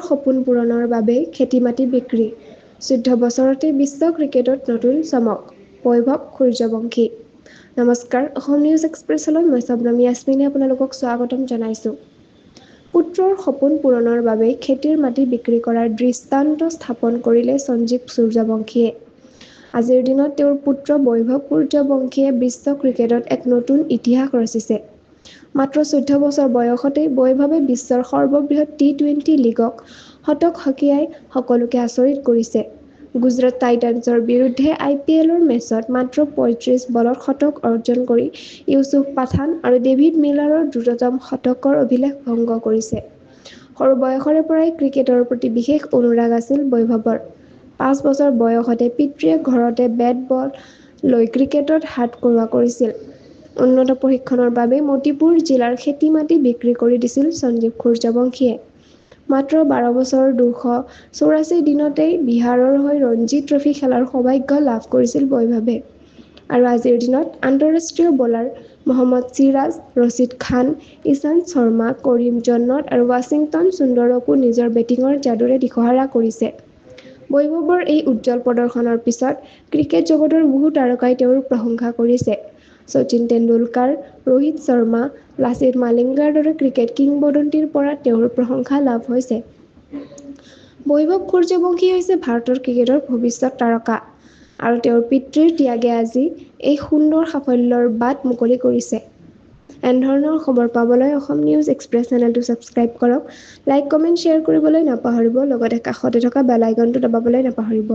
সপোন পূৰণৰ বাবেই খেতি-মাটি বিক্ৰী, 14 বছৰতে বিশ্ব ক্ৰিকেটত নতুন চমক, বৈভৱ সূৰ্যবংশী। নমস্কাৰ, অসম নিউজ এক্সপ্ৰেছলৈ মই শবনম য়াছমিনে আপোনালোকক স্বাগতম জনাইছোঁ। পুত্ৰৰ সপোন পূৰণৰ বাবেই খেতিৰ মাটি বিক্ৰী কৰাৰ দৃষ্টান্ত স্থাপন কৰিলে সঞ্জীৱ সূৰ্যবংশীয়ে। আজিৰ দিনত তেওঁৰ পুত্ৰ বৈভৱ সূৰ্যবংশীয়ে বিশ্ব ক্ৰিকেটত এক নতুন ইতিহাস ৰচিছে। মাত্ৰ 14 বছৰ বয়সতেই বৈভৱে বিশ্বৰ সৰ্ববৃহৎ টি-20 লীগক শতক হকিয়াই সকলোকে আচৰিত কৰিছে। গুজৰাট টাইটানছৰ বিৰুদ্ধে আই পি এলৰ মেচত মাত্ৰ 35 বলত শতক অৰ্জন কৰি ইউছুফ পাঠান আৰু ডেভিড মিলাৰৰ দ্ৰুততম শতকৰ অভিলেখ ভংগ কৰিছে। সৰু বয়সৰে পৰাই ক্ৰিকেটৰ প্ৰতি বিশেষ অনুৰাগ আছিল বৈভৱৰ। 5 বছৰ বয়সতে পিতৃয়ে ঘৰতে বেট-বল লৈ ক্ৰিকেটত হাত কৰোৱা কৰিছিল। উন্নত প্ৰশিক্ষণৰ বাবে মতিপুৰ জিলাৰ খেতি-মাটি বিক্ৰী কৰি দিছিল সঞ্জীৱ সূৰ্যবংশীয়ে। মাত্ৰ 12 বছৰ 284 দিনতেই বিহাৰৰ হৈ ৰঞ্জী ট্ৰফী খেলাৰ সৌভাগ্য লাভ কৰিছিল বৈভৱে। আৰু আজিৰ দিনত আন্তঃৰাষ্ট্ৰীয় বলাৰ মহম্মদ চিৰাজ, ৰছিদ খান, ইশান্ত শৰ্মা, কৰিম জন্নত আৰু ৱাশ্বিংটন সুন্দৰকো নিজৰ বেটিঙৰ যাদুৰে দিশহাৰা কৰিছে। বৈভৱৰ এই উজ্জ্বল প্ৰদৰ্শনৰ পিছত ক্ৰিকেট জগতৰ বহু তাৰকাই তেওঁৰ প্ৰশংসা কৰিছে। শচীন তেণ্ডুলকাৰ, ৰোহিত শৰ্মা, লাচিত মালিংগাৰ দৰে ক্ৰিকেট কিংবদন্তিৰ পৰা তেওঁৰ প্ৰশংসা লাভ হৈছে। বৈভৱ সূৰ্যবংশী হৈছে ভাৰতৰ ক্ৰিকেটৰ ভৱিষ্যত তাৰকা আৰু তেওঁৰ পিতৃৰ ত্যাগে আজি এই সুন্দৰ সাফল্যৰ বাট মুকলি কৰিছে। এনেধৰণৰ খবৰ পাবলৈ অসম নিউজ এক্সপ্ৰেছ চেনেলটো ছাবস্ক্ৰাইব কৰক, লাইক, কমেণ্ট, শ্বেয়াৰ কৰিবলৈ নাপাহৰিব, লগতে কাষতে থকা বেল আইকনটো দবাবলৈ নাপাহৰিব।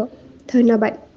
ধন্যবাদ।